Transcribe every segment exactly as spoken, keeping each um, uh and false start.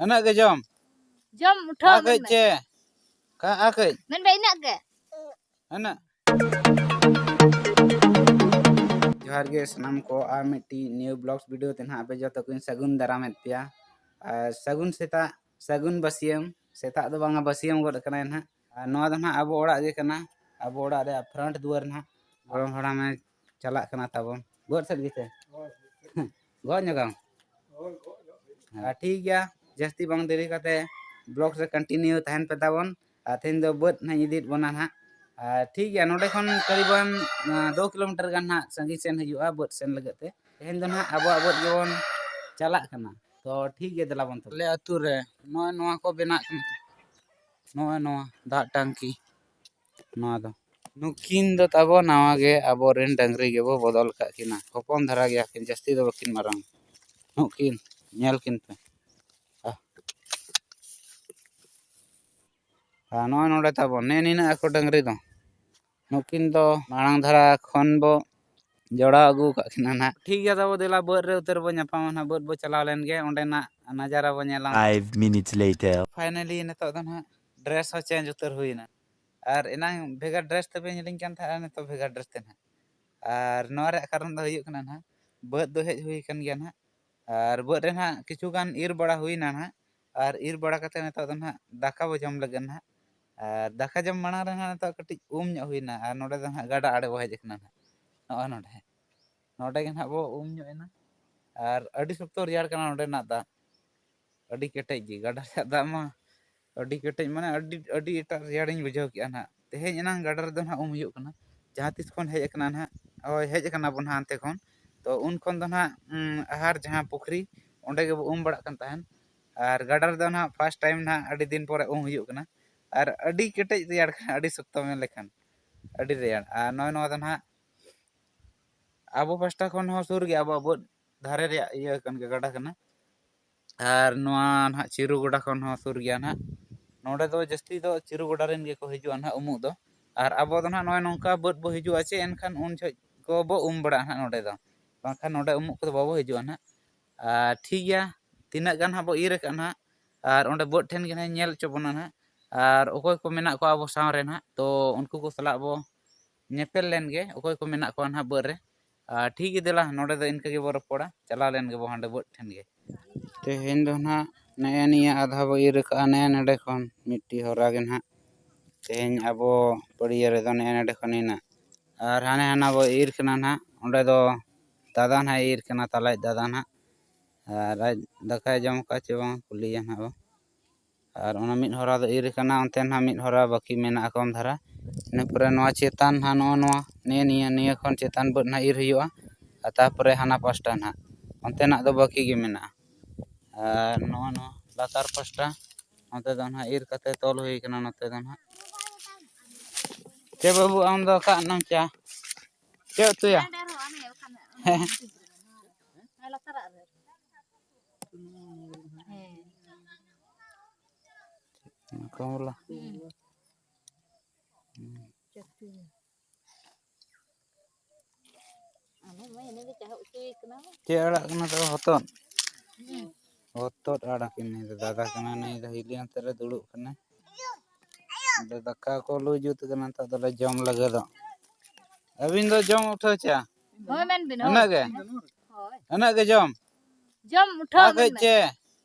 ᱩᱱᱟᱹᱜ ᱜᱮ ᱡᱚᱢ᱾ ᱡᱚᱢ ᱩᱴᱷᱟᱹᱣ ᱟᱨ ᱠᱟᱹᱡ ᱢᱮᱱ ᱢᱮ᱾ ᱪᱮ? ᱠᱟ-, ᱟᱨ ᱠᱟᱹᱡ? ᱢᱮᱱ ᱢᱮ, ᱤᱱᱟᱹᱜ ᱜᱮ᱾ ᱩᱱᱟᱹᱜ᱾ ᱡᱚᱦᱟᱨ ᱜᱮ ᱥᱟᱱᱟᱢ ᱠᱚ, ᱟᱨ ᱢᱤᱫᱴᱤᱡ new vlogs video ᱛᱮ ᱱᱟᱦᱟᱜ ᱟᱯᱮ ᱡᱚᱛᱚ ᱠᱚᱧ ᱥᱟᱹᱜᱩᱱ ᱫᱟᱨᱟᱢᱮᱫ ᱯᱮᱭᱟ᱾ ᱟᱨ ᱥᱟᱹᱜᱩᱱ ᱥᱮᱛᱟᱜ, ᱥᱟᱹᱜᱩᱱ ᱵᱟᱹᱥᱭᱟᱹᱢ᱾ ᱥᱮᱛᱟᱜ ᱫᱚ ᱵᱟᱝᱟ, ᱵᱟᱹᱥᱭᱟᱹᱢ ᱜᱚᱫ ᱟᱠᱟᱱᱟᱭ ᱱᱟᱦᱟᱜ᱾ ᱟᱨ ᱱᱚᱣᱟ ᱫᱚ ᱱᱟᱦᱟᱜ ᱟᱵᱚ ᱚᱲᱟᱜ ᱜᱮ ᱠᱟᱱᱟ, ᱟᱵᱚ ᱚᱲᱟᱜ ᱨᱮᱭᱟᱜ front ᱫᱩᱣᱟᱹᱨ ᱱᱟᱦᱟᱜ᱾ ᱜᱚᱲᱚᱢ ᱦᱟᱲᱟᱢᱮ ᱪᱟᱞᱟᱜ ᱠᱟᱱᱟ ᱛᱟᱵᱚᱱ᱾ ᱜᱚᱫ ᱥᱮᱫ ᱜᱮᱥᱮ? ᱜᱚᱫ ᱧᱚᱜᱟᱢ? ᱟᱨ ᱴᱷᱤᱠ ᱜᱮᱭᱟ, ᱡᱟᱹᱥᱛᱤ ᱵᱟᱝ ᱫᱮᱨᱤ ᱠᱟᱛᱮ vlogs ᱨᱮ continue ᱛᱟᱦᱮᱱ ᱯᱮ ᱛᱟᱵᱚᱱ᱾ ᱟᱨ ᱛᱮᱦᱮᱧ ᱫᱚ ᱵᱟᱹᱫᱽ ᱱᱟᱦᱟᱜ ᱤᱧ ᱤᱫᱤᱭᱮᱫ ᱵᱚᱱᱟ ᱱᱟᱦᱟᱜ᱾ ᱟᱨ ᱴᱷᱤᱠ ᱜᱮᱭᱟ, ᱱᱚᱰᱮ ᱠᱷᱚᱱ ᱠᱟᱨᱤᱵᱟᱱ, ᱟᱸ, ᱫᱩ ᱠᱤᱞᱳᱢᱤᱴᱟᱨ ᱜᱟᱱ ᱱᱟᱦᱟᱜ ᱥᱟᱺᱜᱤᱧ ᱥᱮᱱ ᱦᱩᱭᱩᱜᱼᱟ ᱵᱟᱹᱫᱽ ᱥᱮᱱ ᱞᱟᱹᱜᱤᱫ ᱛᱮ᱾ ᱛᱮᱦᱮᱧ ᱫᱚ ᱱᱟᱦᱟᱜ ᱟᱵᱚᱣᱟᱜ ᱵᱟᱹᱫᱽ ᱜᱮᱵᱚᱱ ᱪᱟᱞᱟᱜ ᱠᱟᱱᱟ᱾ ᱛᱚ ᱴᱷᱤᱠ ᱜᱮᱭᱟ, ᱫᱮᱞᱟ ᱵᱚᱱ ᱛᱚᱵᱮ᱾ ᱟᱞᱮ ᱟᱹᱛᱩ ᱨᱮ ᱱᱚᱜᱼᱚᱭ ᱱᱚᱣᱟ ᱠᱚ ᱵᱮᱱᱟᱜ ᱠᱟᱱᱟ᱾ ᱱᱚᱜᱼᱚᱭ ᱱᱚᱣᱟ ᱫᱟᱜ ᱴᱟᱝᱠᱤ, ᱱᱚᱣᱟ ᱫᱚ᱾ ᱱᱩᱠᱤᱱ ᱫᱚ ᱛᱟᱵᱚ ᱱᱟᱣᱟ ᱜᱮ ᱟᱵᱚᱨᱮᱱ ᱰᱟᱹᱝᱨᱤ ᱜᱮᱵᱚ ᱵᱚᱫᱚᱞ ᱠᱟᱜ ᱠᱤᱱᱟ᱾ ᱦᱚᱯᱚᱱ ᱫᱷᱟᱨᱟ ᱜᱮᱭᱟ ᱠᱤᱱ, ᱡᱟᱹᱥᱛᱤ ᱫᱚ ᱵᱟᱹᱠᱤᱱ ᱢᱟᱨᱟᱝ᱾ ᱱᱩᱠᱤᱱ ᱧᱮᱞ ᱠᱤᱱ ᱯᱮ᱾ ᱟᱦ᱾ ᱟᱨ ᱱᱚᱜᱼᱚᱭ ᱱᱚᱰᱮ ᱛᱟᱵᱚᱱ ᱱᱮ ᱱᱤᱱᱟᱹᱜ ᱟᱠᱚ ᱰᱟᱹᱝᱨᱤ ᱫᱚ᱾ ᱱᱩᱠᱤᱱ ᱫᱚ ᱢᱟᱲᱟᱝ ᱫᱷᱟᱨᱟ ᱠᱷᱚᱱ ᱵᱚ ᱡᱚᱲᱟᱣ ᱟᱹᱜᱩ ᱟᱠᱟᱫ ᱠᱤᱱᱟ ᱱᱟᱦᱟᱜ᱾ ᱴᱷᱤᱠ ᱜᱮᱭᱟ, ᱛᱟᱵᱚ ᱫᱮᱞᱟ ᱵᱟᱹᱫᱽ ᱨᱮ ᱩᱛᱟᱹᱨ ᱵᱚ ᱧᱟᱯᱟᱢᱟ ᱱᱟᱦᱟᱜ, ᱵᱟᱹᱫᱽ ᱵᱚ ᱪᱟᱞᱟᱣ ᱞᱮᱱ ᱜᱮ, ᱚᱸᱰᱮᱱᱟᱜ ᱱᱟᱡᱟᱨᱟ ᱵᱚ ᱧᱮᱞᱟ᱾ Five minutes later. Finally ᱱᱤᱛᱚᱜ ᱫᱚ ᱱᱟᱦᱟᱜ dress ᱦᱚᱸ change ᱩᱛᱟᱹᱨ ᱦᱩᱭᱱᱟ᱾ ᱟᱨ ᱮᱱᱟᱝ ᱵᱷᱮᱜᱟᱨ dress ᱛᱮᱯᱮ ᱧᱮᱞᱤᱧ ᱠᱟᱱ ᱛᱟᱦᱮᱸᱫ, ᱟᱨ ᱱᱤᱛᱚᱜ ᱵᱷᱮᱜᱟᱨ dress ᱛᱮ ᱱᱟᱦᱟᱜ᱾ ᱟᱨ ᱱᱚᱣᱟ ᱨᱮᱭᱟᱜ ᱠᱟᱨᱚᱱ ᱫᱚ ᱦᱩᱭᱩᱜ ᱠᱟᱱᱟ ᱱᱟᱦᱟᱜ, ᱵᱟᱹᱫᱽ ᱫᱚ ᱦᱮᱡ ᱦᱩᱭ ᱟᱠᱟᱱ ᱜᱮᱭᱟ ᱱᱟᱦᱟᱜ, ᱟᱨ ᱵᱟᱹᱫᱽ ᱨᱮ ᱱᱟᱦᱟᱜ ᱠᱤᱪᱷᱩ ᱜᱟᱱ ᱤᱨ ᱵᱟᱲᱟ ᱦᱩᱭᱱᱟ ᱱᱟᱦᱟᱜ, ᱟᱨ ᱤᱨ ᱵᱟᱲᱟ ᱠᱟᱛᱮ ᱱᱤᱛᱚᱜ ᱫᱚ ᱱᱟᱦᱟᱜ ᱫᱟᱠᱟ ᱵᱚ ᱡᱚᱢ ᱞᱟᱹᱜᱤᱫ ᱱᱟᱦᱟᱜ᱾ ᱟᱨ ᱫᱟᱠᱟ ᱡᱚᱢ ᱢᱟᱲᱟᱝ ᱨᱮ ᱱᱟᱦᱟᱜ ᱱᱤᱛᱚᱜ ᱠᱟᱹᱴᱤᱡ ᱩᱢ ᱧᱚᱜ ᱦᱩᱭᱱᱟ, ᱟᱨ ᱱᱚᱰᱮ ᱫᱚ ᱱᱟᱦᱟᱜ ᱜᱟᱰᱟ ᱟᱲᱮ ᱵᱚ ᱦᱮᱡ ᱟᱠᱟᱱᱟ ᱱᱟᱦᱟᱜ, ᱱᱚᱜᱼᱚᱭ ᱱᱚᱰᱮ᱾ ᱱᱚᱰᱮ ᱜᱮ ᱱᱟᱦᱟᱜ ᱵᱚ ᱩᱢ ᱧᱚᱜ ᱮᱱᱟ᱾ ᱟᱨ ᱟᱹᱰᱤ ᱥᱚᱠᱛᱚ ᱨᱮᱭᱟᱲ ᱠᱟᱱᱟ ᱱᱚᱰᱮᱱᱟᱜ ᱫᱟᱜ, ᱟᱹᱰᱤ ᱠᱮᱴᱮᱡ ᱜᱮ᱾ ᱜᱟᱰᱟ ᱨᱮᱭᱟᱜ ᱫᱟᱜ ᱢᱟ ᱟᱹᱰᱤ ᱠᱮᱴᱮᱡ, ᱢᱟᱱᱮ ᱟᱹᱰᱤ, ᱟᱹᱰᱤ ᱮᱴᱟᱜ ᱨᱮᱭᱟᱲᱤᱧ ᱵᱩᱡᱷᱟᱹᱣ ᱠᱮᱜᱼᱟ ᱱᱟᱦᱟᱜ᱾ ᱛᱮᱦᱮᱧ ᱮᱱᱟᱝ ᱜᱟᱰᱟ ᱨᱮᱫᱚ ᱱᱟᱦᱟᱜ ᱩᱢ ᱦᱩᱭᱩᱜ ᱠᱟᱱᱟ, ᱡᱟᱦᱟᱸ ᱛᱤᱥ ᱠᱷᱚᱱ ᱦᱮᱡ ᱟᱠᱟᱱᱟ ᱱᱟᱦᱟᱜ, ᱦᱳᱭ, ᱦᱮᱡ ᱟᱠᱟᱱᱟ ᱵᱚᱱ ᱱᱟᱦᱟᱜ ᱦᱟᱱᱛᱮ ᱠᱷᱚᱱ᱾ ᱛᱚ ᱩᱱ ᱠᱷᱚᱱ ᱫᱚ ᱱᱟᱦᱟᱜ, ᱩᱸ, ᱟᱦᱟᱨ ᱡᱟᱦᱟᱸ ᱯᱩᱠᱷᱨᱤ, ᱚᱸᱰᱮ ᱜᱮᱵᱚ ᱩᱢ ᱵᱟᱲᱟᱜ ᱠᱟᱱ ᱛᱟᱦᱮᱱ᱾ ᱟᱨ ᱜᱟᱰᱟ ᱨᱮᱫᱚ ᱱᱟᱦᱟᱜ first time ᱱᱟᱦᱟᱜ ᱟᱹᱰᱤ ᱫᱤᱱ ᱯᱚᱨᱮ ᱩᱢ ᱦᱩᱭᱩᱜ ᱠᱟᱱᱟ᱾ ᱟᱨ ᱟᱹᱰᱤ ᱠᱮᱴᱮᱡ ᱨᱮᱭᱟᱲ ᱠᱟᱱᱟ, ᱟᱹᱰᱤ ᱥᱚᱠᱛᱚ ᱢᱮᱱ ᱞᱮᱠᱷᱟᱱ, ᱟᱹᱰᱤ ᱨᱮᱭᱟᱲ᱾ ᱟᱨ ᱱᱚᱜᱼᱚᱭ ᱱᱚᱣᱟ ᱫᱚ ᱱᱟᱦᱟᱜ ᱟᱵᱚ ᱯᱟᱥᱴᱟ ᱠᱷᱚᱱ ᱦᱚᱸ ᱥᱩᱨ ᱜᱮᱭᱟ, ᱟᱵᱚᱣᱟᱜ ᱵᱟᱹᱫᱽ ᱫᱷᱟᱨᱮ ᱨᱮᱭᱟᱜ ᱤᱭᱟᱹ ᱠᱟᱱ ᱜᱮᱭᱟ, ᱜᱟᱰᱟ ᱠᱟᱱᱟ᱾ ᱟᱨ ᱱᱚᱣᱟ ᱱᱟᱦᱟᱜ ᱪᱤᱨᱩ ᱜᱚᱰᱟ ᱠᱷᱚᱱ ᱦᱚᱸ ᱥᱩᱨ ᱜᱮᱭᱟ ᱱᱟᱦᱟᱜ᱾ ᱱᱚᱰᱮ ᱫᱚ ᱡᱟᱹᱥᱛᱤ ᱫᱚ ᱪᱤᱨᱩ ᱜᱚᱰᱟ ᱨᱮᱱ ᱜᱮᱠᱚ ᱦᱤᱡᱩᱜᱼᱟ ᱱᱟᱦᱟᱜ ᱩᱢᱩᱜ ᱫᱚ᱾ ᱟᱨ ᱟᱵᱚ ᱫᱚ ᱱᱟᱦᱟᱜ ᱱᱚᱜᱼᱚᱭ ᱱᱚᱝᱠᱟ ᱵᱟᱹᱫᱽ ᱵᱚ ᱦᱤᱡᱩᱜᱼᱟ ᱪᱮ, ᱮᱱᱠᱷᱟᱱ ᱩᱱ ᱡᱚᱦᱚᱜ ᱠᱚ ᱵᱚ ᱩᱢ ᱵᱟᱲᱟᱜᱼᱟ ᱱᱟᱦᱟᱜ ᱱᱚᱰᱮ ᱫᱚ, ᱵᱟᱝᱠᱷᱟᱱ ᱱᱚᱰᱮ ᱩᱢᱩᱜ ᱠᱚᱫᱚ ᱵᱟᱵᱚ ᱦᱤᱡᱩᱜᱼᱟ ᱱᱟᱦᱟᱜ᱾ ᱟᱨ ᱴᱷᱤᱠ ᱜᱮᱭᱟ, ᱛᱤᱱᱟᱹᱜ ᱜᱟᱱ ᱦᱟᱸᱜ ᱵᱚ ᱤᱨ ᱟᱠᱟᱫ ᱱᱟᱦᱟᱜ, ᱟᱨ ᱚᱸᱰᱮ ᱵᱟᱹᱫᱽ ᱴᱷᱮᱱ ᱜᱮ ᱱᱟᱦᱟᱜ ᱧᱮᱞ ᱦᱚᱪᱚ ᱵᱚᱱᱟ ᱱᱟᱦᱟᱜ᱾ ᱟᱨ ᱚᱠᱚᱭ ᱠᱚ ᱢᱮᱱᱟᱜ ᱠᱚᱣᱟ ᱟᱵᱚ ᱥᱟᱶ ᱨᱮ ᱱᱟᱦᱟᱜ, ᱛᱚ ᱩᱱᱠᱩ ᱠᱚ ᱥᱟᱞᱟᱜ ᱵᱚ ᱧᱮᱯᱮᱞ ᱞᱮᱱ ᱜᱮ, ᱚᱠᱚᱭ ᱠᱚ ᱢᱮᱱᱟᱜ ᱠᱚᱣᱟ ᱱᱟᱦᱟᱜ ᱵᱟᱹᱫᱽ ᱨᱮ᱾ ᱟᱨ ᱴᱷᱤᱠ ᱜᱮ, ᱫᱮᱞᱟ, ᱱᱚᱰᱮ ᱫᱚ ᱤᱱᱠᱟᱹ ᱜᱮᱵᱚ ᱨᱚᱯᱚᱲᱟ, ᱪᱟᱞᱟᱣ ᱞᱮᱱ ᱜᱮᱵᱚ ᱦᱟᱸᱰᱮ ᱵᱟᱹᱫᱽ ᱴᱷᱮᱱ ᱜᱮ᱾ ᱛᱮᱦᱮᱧ ᱫᱚ ᱱᱟᱦᱟᱜ ᱱᱮᱜᱼᱮ ᱱᱤᱭᱟᱹ ᱟᱫᱷᱟ ᱵᱚ ᱤᱨ ᱟᱠᱟᱜᱼᱟ, ᱱᱮᱜᱼᱮ ᱱᱚᱰᱮ ᱠᱷᱚᱱ ᱢᱤᱫᱴᱤᱡ ᱦᱚᱨᱟ ᱜᱮ ᱱᱟᱦᱟᱜ ᱛᱮᱦᱮᱧ ᱟᱵᱚ ᱯᱟᱹᱲᱤᱭᱟᱹ ᱨᱮᱫᱚ ᱱᱮᱜᱼᱮ ᱱᱚᱰᱮ ᱠᱷᱚᱱ ᱦᱮᱱᱟᱜ᱾ ᱟᱨ ᱦᱟᱱᱮ ᱦᱟᱱᱟ ᱵᱚ ᱤᱨ ᱠᱟᱱᱟ ᱱᱟᱦᱟᱜ, ᱚᱸᱰᱮ ᱫᱚ ᱫᱟᱫᱟ ᱱᱟᱦᱟᱜ ᱤᱨ ᱠᱟᱱᱟ, ᱛᱟᱞᱟᱭᱤᱡ ᱫᱟᱫᱟ ᱱᱟᱦᱟᱜ᱾ ᱟᱨ ᱟᱡ ᱫᱟᱠᱟᱭ ᱡᱚᱢ ᱠᱟᱜ ᱪᱮ ᱵᱟᱝ, ᱠᱩᱞᱤᱭᱮᱭᱟ ᱱᱟᱦᱟᱜ ᱵᱚ᱾ ᱟᱨ ᱚᱱᱟ ᱢᱤᱫ ᱦᱚᱨᱟ ᱫᱚ ᱤᱨ ᱠᱟᱱᱟ, ᱚᱱᱛᱮ ᱱᱟᱦᱟᱜ ᱢᱤᱫ ᱦᱚᱨᱟ ᱵᱟᱹᱠᱤ ᱢᱮᱱᱟᱜᱼᱟ ᱠᱚᱢ ᱫᱷᱟᱨᱟ᱾ ᱤᱱᱟᱹ ᱯᱚᱨᱮ ᱱᱚᱣᱟ ᱪᱮᱛᱟᱱ ᱱᱟᱦᱟᱜ ᱱᱚᱜᱼᱚ ᱱᱚᱣᱟ ᱱᱤᱭᱟᱹ, ᱱᱤᱭᱟᱹ, ᱱᱤᱭᱟᱹ ᱠᱷᱚᱱ ᱪᱮᱛᱟᱱ ᱵᱟᱹᱫᱽ ᱱᱟᱦᱟᱜ ᱤᱨ ᱦᱩᱭᱩᱜᱼᱟ᱾ ᱟᱨ ᱛᱟᱨᱯᱚᱨᱮ ᱦᱟᱱᱟ ᱯᱟᱥᱴᱟ ᱱᱟᱦᱟᱜ, ᱚᱱᱛᱮᱱᱟᱜ ᱫᱚ ᱵᱟᱹᱠᱤ ᱜᱮ ᱢᱮᱱᱟᱜᱼᱟ᱾ ᱟᱨ ᱱᱚᱣᱟ, ᱱᱚᱣᱟ ᱞᱟᱛᱟᱨ ᱯᱟᱥᱴᱟ, ᱱᱚᱛᱮ ᱫᱚ ᱱᱟᱦᱟᱜ ᱤᱨ ᱠᱟᱛᱮ ᱛᱚᱞ ᱦᱩᱭ ᱠᱟᱱᱟ᱾ ᱱᱚᱛᱮ ᱫᱚ ᱱᱟᱦᱟᱜ ᱪᱮ ᱵᱟᱹᱵᱩ, ᱟᱢ ᱫᱚ ᱚᱠᱟ ᱱᱟᱢ ᱪᱟ? ᱪᱮᱫ ᱩᱛᱩᱭᱟ? ᱠᱚᱢᱞᱟ᱾ ᱪᱮᱫ ᱟᱲᱟᱜ ᱠᱟᱱᱟ ᱛᱚᱵᱮ? ᱦᱚᱛᱚᱫ? ᱦᱚᱛᱚᱫ ᱟᱲᱟᱜ᱾ ᱤᱱᱟᱹ ᱫᱚ ᱫᱟᱫᱟ ᱠᱟᱱᱟ, ᱱᱩᱭ ᱫᱚ ᱦᱤᱞᱤ ᱚᱱᱛᱮ ᱨᱮ ᱫᱩᱲᱩᱵ ᱠᱟᱱᱟᱭ᱾ ᱟᱫᱚ ᱫᱟᱠᱟ ᱠᱚ ᱞᱩ ᱡᱩᱛ ᱠᱟᱱᱟ, ᱱᱤᱛᱚᱜ ᱫᱚᱞᱮ ᱡᱚᱢ ᱞᱟᱹᱜᱤᱫᱚᱜ᱾ ᱟᱹᱵᱤᱱ ᱫᱚ ᱡᱚᱢ ᱩᱴᱷᱟᱹᱣ ᱪᱟ? ᱦᱳᱭ, ᱢᱮᱱ ᱵᱤᱱ, ᱦᱳᱭ᱾ ᱩᱱᱟᱹᱜ ᱜᱮ? ᱦᱳᱭ᱾ ᱩᱱᱟᱹᱜ ᱜᱮ ᱡᱚᱢ? ᱡᱚᱢ ᱩᱴᱷᱟᱹᱣ, ᱟᱨ ᱠᱟᱹᱡ ᱢᱮᱱ ᱵᱤᱱ᱾ ᱪᱮ?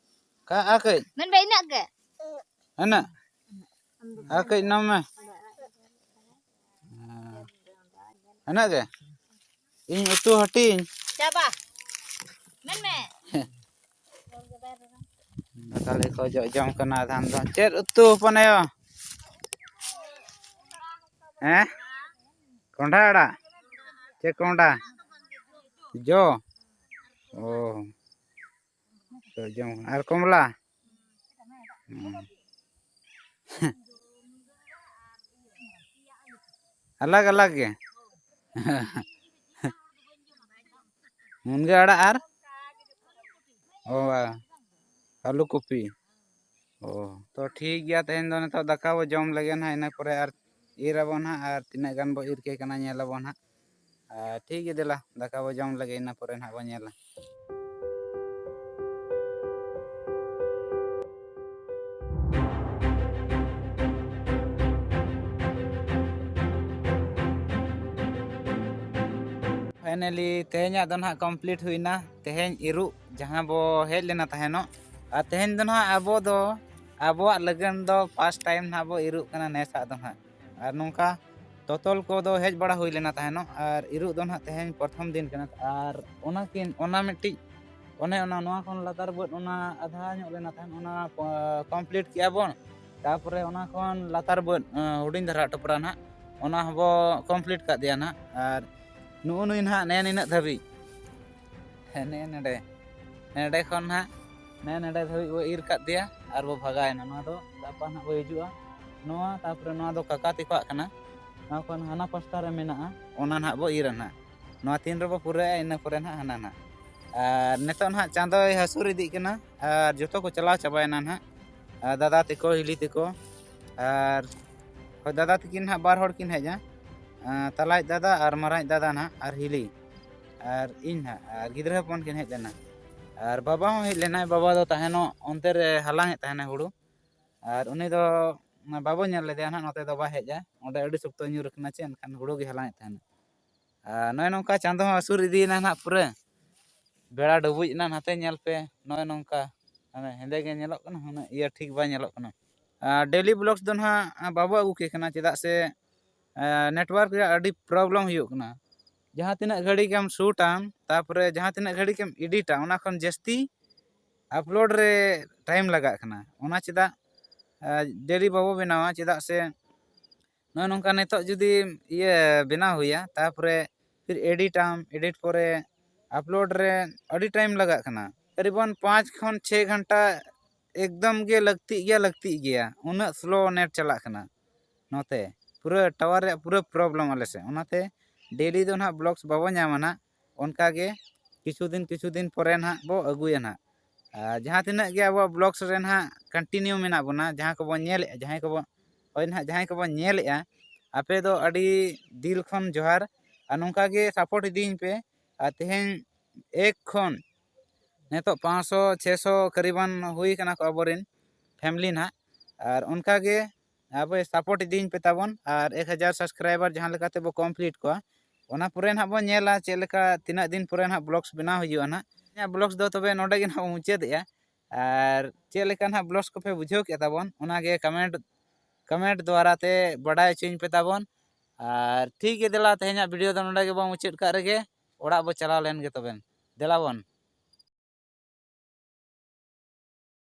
ᱠᱟ-, ᱟᱨ ᱠᱟᱹᱡ? ᱢᱮᱱ ᱵᱤᱱ, ᱤᱱᱟᱹᱜ ᱜᱮ? ᱩᱱᱟᱹᱜ? ᱟᱨ ᱠᱟᱹᱡ ᱮᱢᱟᱢ ᱢᱮ᱾ ᱦᱮᱸ᱾ ᱤᱱᱟᱹᱜ ᱜᱮ? ᱤᱧ ᱩᱛᱩ ᱦᱟᱹᱴᱤᱧ᱾ ᱪᱟᱵᱟ᱾ ᱢᱮᱱ ᱢᱮ᱾ ᱛᱟᱦᱞᱮ ᱠᱚ ᱡᱚ-, ᱡᱚᱢ ᱠᱟᱱᱟ ᱟᱫᱷᱟᱱ ᱫᱚ᱾ ᱪᱮᱫ ᱩᱛᱩ ᱦᱚᱯᱚᱱ ᱟᱭᱳ? ᱦᱮᱸ? ᱠᱚᱸᱰᱷᱟ ᱟᱲᱟᱜ? ᱪᱮᱫ ᱠᱚᱸᱰᱷᱟ? ᱡᱚ? ᱚ᱾ ᱛᱚ ᱡᱚᱢ ᱠᱟᱱᱟ᱾ ᱟᱨ ᱠᱚᱢᱞᱟ? ᱦᱩᱸ᱾ ᱟᱞᱟᱜᱽ ᱟᱞᱟᱜᱽ ᱜᱮ? ᱢᱩᱱᱜᱟᱹ ᱟᱲᱟᱜ ᱟᱨ? ᱚ, ᱟᱹᱞᱩ ᱠᱚᱯᱤ᱾ ᱚ, ᱛᱚ ᱴᱷᱤᱠ ᱜᱮᱭᱟ, ᱛᱮᱦᱮᱧ ᱫᱚ ᱱᱤᱛᱚᱜ ᱫᱟᱠᱟ ᱵᱚ ᱡᱚᱢ ᱞᱮᱜᱮ ᱱᱟᱦᱟᱜ, ᱤᱱᱟᱹ ᱯᱚᱨᱮ ᱟᱨ ᱤᱨ ᱟᱵᱚ ᱱᱟᱦᱟᱜ, ᱟᱨ ᱛᱤᱱᱟᱹᱜ ᱜᱟᱱ ᱵᱚ ᱤᱨ ᱠᱮᱫ ᱠᱟᱱᱟ ᱧᱮᱞ ᱟᱵᱚ ᱱᱟᱦᱟᱜ᱾ ᱟᱨ ᱴᱷᱤᱠ ᱜᱮᱭᱟ, ᱫᱮᱞᱟ ᱫᱟᱠᱟ ᱵᱚ ᱡᱚᱢ ᱞᱮᱜᱮ, ᱤᱱᱟᱹ ᱯᱚᱨᱮ ᱱᱟᱦᱟᱜ ᱵᱚ ᱧᱮᱞᱟ᱾ Finally ᱛᱮᱦᱮᱧᱟᱜ ᱫᱚ ᱱᱟᱦᱟᱜ complete ᱦᱩᱭᱱᱟ᱾ ᱛᱮᱦᱮᱧ ᱤᱨᱚᱜ ᱡᱟᱦᱟᱸ ᱵᱚ ᱦᱮᱡ ᱞᱮᱱᱟ ᱛᱟᱦᱮᱱᱚᱜ, ᱟᱨ ᱛᱮᱦᱮᱧ ᱫᱚ ᱱᱟᱦᱟᱜ ᱟᱵᱚ ᱫᱚ ᱟᱵᱚᱣᱟᱜ ᱞᱟᱹᱜᱤᱫ ᱫᱚ first time ᱱᱟᱦᱟᱜ ᱵᱚ ᱤᱨᱚᱜ ᱠᱟᱱᱟ ᱱᱮᱥᱟᱜ ᱫᱚ ᱱᱟᱦᱟᱜ᱾ ᱟᱨ ᱱᱚᱝᱠᱟ ᱛᱚᱛᱚᱞ ᱠᱚᱫᱚ ᱦᱮᱡ ᱵᱟᱲᱟ ᱦᱩᱭ ᱞᱮᱱᱟ ᱛᱟᱦᱮᱱᱚᱜ, ᱟᱨ ᱤᱨᱚᱜ ᱫᱚ ᱱᱟᱦᱟᱜ ᱛᱮᱦᱮᱧ ᱯᱨᱚᱛᱷᱚᱢ ᱫᱤᱱ ᱠᱟᱱᱟ᱾ ᱟᱨ ᱚᱱᱟ ᱠᱤᱱ ᱚᱱᱟ ᱢᱤᱫᱴᱤᱡ ᱚᱱᱮ ᱚᱱᱟ ᱱᱚᱣᱟ ᱠᱷᱚᱱ ᱞᱟᱛᱟᱨ ᱵᱟᱹᱫ ᱚᱱᱟ ᱟᱫᱷᱟ ᱧᱚᱜ ᱞᱮᱱᱟ ᱛᱟᱦᱮᱱ, ᱚᱱᱟ complete ᱠᱮᱜᱼᱟ ᱵᱚᱱ᱾ ᱛᱟᱯᱚᱨᱮ ᱚᱱᱟ ᱠᱷᱚᱱ ᱞᱟᱛᱟᱨ ᱵᱟᱹᱫ ᱦᱩᱰᱤᱧ ᱫᱷᱟᱨᱟ ᱴᱚᱯᱨᱟ ᱱᱟᱦᱟᱜ, ᱚᱱᱟ ᱦᱚᱸᱵᱚ complete ᱠᱟᱜ ᱫᱮᱭᱟ ᱱᱟᱦᱟᱜ᱾ ᱟᱨ ᱱᱩᱜᱼᱩ ᱱᱩᱭ ᱱᱟᱦᱟᱜ ᱱᱮ ᱱᱤᱱᱟᱹᱜ ᱫᱷᱟᱹᱵᱤᱡ, ᱦᱮᱸ, ᱱᱮ ᱱᱮᱰᱮ ᱱᱮᱰᱮ ᱠᱷᱚᱱ ᱱᱟᱦᱟᱜ ᱱᱮ ᱱᱮᱰᱮ ᱫᱷᱟᱹᱵᱤᱡ ᱵᱚ ᱤᱨ ᱠᱟᱜ ᱫᱮᱭᱟ ᱟᱨ ᱵᱚ ᱵᱷᱟᱜᱟᱣᱮᱱᱟ᱾ ᱱᱚᱣᱟ ᱫᱚ ᱜᱟᱯᱟ ᱱᱟᱦᱟᱜ ᱵᱚ ᱦᱤᱡᱩᱜᱼᱟ᱾ ᱱᱚᱣᱟ ᱛᱟᱯᱚᱨᱮ ᱱᱚᱣᱟ ᱫᱚ ᱠᱟᱠᱟ ᱛᱮᱠᱚᱣᱟᱜ ᱠᱟᱱᱟ᱾ ᱱᱚᱣᱟ ᱠᱷᱚᱱ ᱦᱟᱱᱟ ᱯᱟᱥᱴᱟ ᱨᱮ ᱢᱮᱱᱟᱜᱼᱟ, ᱚᱱᱟ ᱱᱟᱦᱟᱜ ᱵᱚ ᱤᱨᱟ ᱱᱟᱦᱟᱜ᱾ ᱱᱚᱣᱟ ᱛᱤᱱ ᱨᱮᱵᱚ ᱯᱩᱨᱟᱹᱜᱼᱟ, ᱤᱱᱟᱹ ᱯᱚᱨᱮ ᱱᱟᱦᱟᱜ ᱦᱟᱱᱟ ᱱᱟᱦᱟᱜ᱾ ᱟᱨ ᱱᱤᱛᱚᱜ ᱱᱟᱦᱟᱜ ᱪᱟᱸᱫᱚᱭ ᱦᱟᱹᱥᱩᱨ ᱤᱫᱤᱜ ᱠᱟᱱᱟ, ᱟᱨ ᱡᱚᱛᱚ ᱠᱚ ᱪᱟᱞᱟᱣ ᱪᱟᱵᱟᱭᱮᱱᱟ ᱱᱟᱦᱟᱜ᱾ ᱟᱨ ᱫᱟᱫᱟ ᱛᱮᱠᱚ, ᱦᱤᱞᱤ ᱛᱮᱠᱚ, ᱟᱨ ᱦᱳᱭ, ᱫᱟᱫᱟ ᱛᱟᱹᱠᱤᱱ ᱱᱟᱦᱟᱜ ᱵᱟᱨ ᱦᱚᱲ ᱠᱤᱱ ᱦᱮᱡᱼᱟ᱾ ᱟᱨ ᱛᱟᱞᱟᱭᱤᱡ ᱫᱟᱫᱟ ᱟᱨ ᱢᱟᱨᱟᱝᱤᱡ ᱫᱟᱫᱟ ᱱᱟᱦᱟᱜ ᱟᱨ ᱦᱤᱞᱤ ᱟᱨ ᱤᱧ ᱱᱟᱦᱟᱜ ᱟᱨ ᱜᱤᱫᱽᱨᱟᱹ ᱦᱚᱯᱚᱱ ᱠᱤᱱ ᱦᱮᱡ ᱞᱮᱱᱟ᱾ ᱟᱨ ᱵᱟᱵᱟ ᱦᱚᱸ ᱦᱮᱡ ᱞᱮᱱᱟᱭ᱾ ᱵᱟᱵᱟ ᱫᱚ ᱛᱟᱦᱮᱱᱚᱜ ᱚᱱᱛᱮ ᱨᱮ ᱦᱟᱞᱟᱝ ᱮᱫ ᱛᱟᱦᱮᱱᱟ ᱦᱩᱲᱩ, ᱟᱨ ᱩᱱᱤ ᱫᱚ ᱵᱟᱵᱚ ᱧᱮᱞ ᱞᱮᱫᱮᱭᱟ ᱱᱟᱦᱟᱜ, ᱱᱚᱛᱮ ᱫᱚ ᱵᱟᱭ ᱦᱮᱡᱼᱟ᱾ ᱚᱸᱰᱮ ᱟᱹᱰᱤ ᱥᱚᱠᱛᱚ ᱧᱩᱨ ᱟᱠᱟᱱᱟ ᱪᱮ, ᱮᱱᱠᱷᱟᱱ ᱦᱩᱲᱩ ᱜᱮ ᱦᱟᱞᱟᱝ ᱮᱫ ᱛᱟᱦᱮᱱᱟ᱾ ᱟᱨ ᱱᱚᱜᱼᱚᱭ ᱱᱚᱝᱠᱟ ᱪᱟᱸᱫᱚ ᱦᱚᱸ ᱦᱟᱹᱥᱩᱨ ᱤᱫᱤᱭᱮᱱᱟ ᱱᱟᱦᱟᱜ ᱯᱩᱨᱟᱹ᱾ ᱵᱮᱲᱟ ᱰᱩᱵᱩᱡ ᱮᱱᱟ ᱱᱟᱛᱮ, ᱧᱮᱞ ᱯᱮ ᱱᱚᱜᱼᱚᱭ ᱱᱚᱝᱠᱟ᱾ ᱢᱟᱱᱮ ᱦᱮᱸᱫᱮ ᱜᱮ ᱧᱮᱞᱚᱜ ᱠᱟᱱᱟ, ᱩᱱᱟᱹᱜ ᱤᱭᱟᱹ ᱴᱷᱤᱠ ᱵᱟᱭ ᱧᱮᱞᱚᱜ ᱠᱟᱱᱟ᱾ ᱟᱨ daily vlogs ᱫᱚ ᱱᱟᱦᱟᱜ ᱵᱟᱵᱚ ᱟᱹᱜᱩ ᱠᱮ ᱠᱟᱱᱟ, ᱪᱮᱫᱟᱜ ᱥᱮ network ᱨᱮᱭᱟᱜ ᱟᱹᱰᱤ problem ᱦᱩᱭᱩᱜ ᱠᱟᱱᱟ᱾ ᱡᱟᱦᱟᱸ ᱛᱤᱱᱟᱹᱜ ᱜᱷᱟᱹᱲᱤᱡ ᱜᱮᱢ shoot ᱟᱢ, ᱛᱟᱯᱚᱨᱮ ᱡᱟᱦᱟᱸ ᱛᱤᱱᱟᱹᱜ ᱜᱷᱟᱹᱲᱤᱡ ᱮᱢ edit ᱟ, ᱚᱱᱟ ᱠᱷᱚᱱ ᱡᱟᱹᱥᱛᱤ upload ᱨᱮ time ᱞᱟᱜᱟᱜ ᱠᱟᱱᱟ᱾ ᱚᱱᱟ ᱪᱮᱫᱟᱜ daily ᱵᱟᱵᱚ ᱵᱮᱱᱟᱣᱟ? ᱪᱮᱫᱟᱜ ᱥᱮ ᱱᱚᱜᱼᱚᱭ ᱱᱚᱝᱠᱟ ᱱᱤᱛᱚᱜ ᱡᱩᱫᱤ ᱤᱭᱟᱹ ᱵᱮᱱᱟᱣ ᱦᱩᱭᱟ, ᱛᱟᱯᱚᱨᱮ ᱯᱷᱤᱨ edit ᱟᱢ, edit ᱯᱚᱨᱮ upload ᱨᱮ ᱟᱹᱰᱤ time ᱞᱟᱜᱟᱜ ᱠᱟᱱᱟ᱾ ᱛᱟᱨᱤᱵᱟᱱ ᱯᱟᱸᱪ ᱠᱷᱚᱱ ᱪᱷᱚᱭ ᱜᱷᱚᱱᱴᱟ ᱮᱠᱫᱚᱢ ᱜᱮ ᱞᱟᱹᱠᱛᱤᱜ ᱜᱮᱭᱟ, ᱞᱟᱹᱠᱛᱤᱜ ᱜᱮᱭᱟ᱾ ᱩᱱᱟᱹᱜ slow net ᱪᱟᱞᱟᱜ ᱠᱟᱱᱟ ᱱᱚᱛᱮ, ᱯᱩᱨᱟᱹ tower ᱨᱮᱭᱟᱜ ᱯᱩᱨᱟᱹ problem ᱟᱞᱮ ᱥᱮᱫ᱾ ᱚᱱᱟᱛᱮ daily ᱫᱚ ᱱᱟᱦᱟᱜ vlogs ᱵᱟᱵᱚ ᱧᱟᱢᱟ ᱱᱟᱦᱟᱜ, ᱚᱱᱠᱟ ᱜᱮ ᱠᱤᱪᱷᱩ ᱫᱤᱱ, ᱠᱤᱪᱷᱩ ᱫᱤᱱ ᱯᱚᱨᱮ ᱱᱟᱦᱟᱜ ᱵᱚ ᱟᱹᱜᱩᱭᱟ ᱱᱟᱦᱟᱜ᱾ ᱟᱨ ᱡᱟᱦᱟᱸ ᱛᱤᱱᱟᱹᱜ ᱜᱮ ᱟᱵᱚᱣᱟᱜ vlogs ᱨᱮ ᱱᱟᱦᱟᱜ continue ᱢᱮᱱᱟᱜ ᱵᱚᱱᱟ, ᱡᱟᱦᱟᱸ ᱠᱚᱵᱚᱱ ᱧᱮᱞᱮᱫᱼᱟ, ᱡᱟᱦᱟᱸᱭ ᱠᱚᱵᱚᱱ, ᱦᱳᱭ ᱱᱟᱦᱟᱜ, ᱡᱟᱦᱟᱸᱭ ᱠᱚᱵᱚᱱ ᱧᱮᱞᱮᱫᱼᱟ, ᱟᱯᱮ ᱫᱚ ᱟᱹᱰᱤ ᱫᱤᱞ ᱠᱷᱚᱱ ᱡᱚᱦᱟᱨ᱾ ᱟᱨ ᱱᱚᱝᱠᱟ ᱜᱮ support ᱤᱫᱤᱭᱤᱧ ᱯᱮ᱾ ᱟᱨ ᱛᱮᱦᱮᱧ ᱮᱠ ᱠᱷᱚᱱ ᱱᱤᱛᱚᱜ ᱯᱟᱸᱪᱥᱚ, ᱪᱷᱮᱥᱚ ᱠᱟᱨᱤᱵᱟᱱ ᱦᱩᱭ ᱠᱟᱱᱟ ᱠᱚ ᱟᱵᱚᱨᱮᱱ family ᱱᱟᱦᱟᱜ᱾ ᱟᱨ ᱚᱱᱠᱟ ᱜᱮ ᱟᱵᱚ support ᱤᱫᱤᱭᱤᱧ ᱯᱮ ᱛᱟᱵᱚᱱ᱾ ᱟᱨ ᱮᱠ ᱦᱟᱡᱟᱨ subscriber ᱡᱟᱦᱟᱸ ᱞᱮᱠᱟᱛᱮ ᱵᱚ complete ᱠᱚᱣᱟ, ᱚᱱᱟ ᱯᱚᱨᱮ ᱱᱟᱦᱟᱜ ᱵᱚᱱ ᱧᱮᱞᱟ ᱪᱮᱫ ᱞᱮᱠᱟ ᱛᱤᱱᱟᱹᱜ ᱫᱤᱱ ᱯᱚᱨᱮ ᱱᱟᱦᱟᱜ vlogs ᱵᱮᱱᱟᱣ ᱦᱩᱭᱩᱜᱼᱟ ᱱᱟᱦᱟᱜ᱾ ᱤᱧᱟᱹᱜ vlogs ᱫᱚ ᱛᱚᱵᱮ ᱱᱚᱰᱮ ᱜᱮ ᱱᱟᱦᱟᱜ ᱵᱚᱱ ᱢᱩᱪᱟᱹᱫᱮᱜᱼᱟ᱾ ᱟᱨ ᱪᱮᱫ ᱞᱮᱠᱟ ᱱᱟᱦᱟᱜ vlogs ᱠᱚᱯᱮ ᱵᱩᱡᱷᱟᱹᱣ ᱠᱮᱫ ᱛᱟᱵᱚᱱ, ᱚᱱᱟᱜᱮ comment comment ᱫᱣᱟᱨᱟ ᱛᱮ ᱵᱟᱰᱟᱭ ᱦᱚᱪᱚᱧ ᱯᱮ ᱛᱟᱵᱚᱱ᱾ ᱟᱨ ᱴᱷᱤᱠ ᱜᱮ, ᱫᱮᱞᱟ ᱛᱮᱦᱮᱧᱟᱜ video ᱫᱚ ᱱᱚᱰᱮ ᱜᱮᱵᱚᱱ ᱢᱩᱪᱟᱹᱫ ᱠᱟᱜ ᱨᱮᱜᱮ, ᱚᱲᱟᱜ ᱵᱚ ᱪᱟᱞᱟᱣ ᱞᱮᱱ ᱜᱮ ᱛᱚᱵᱮ᱾ ᱫᱮᱞᱟ ᱵᱚᱱ᱾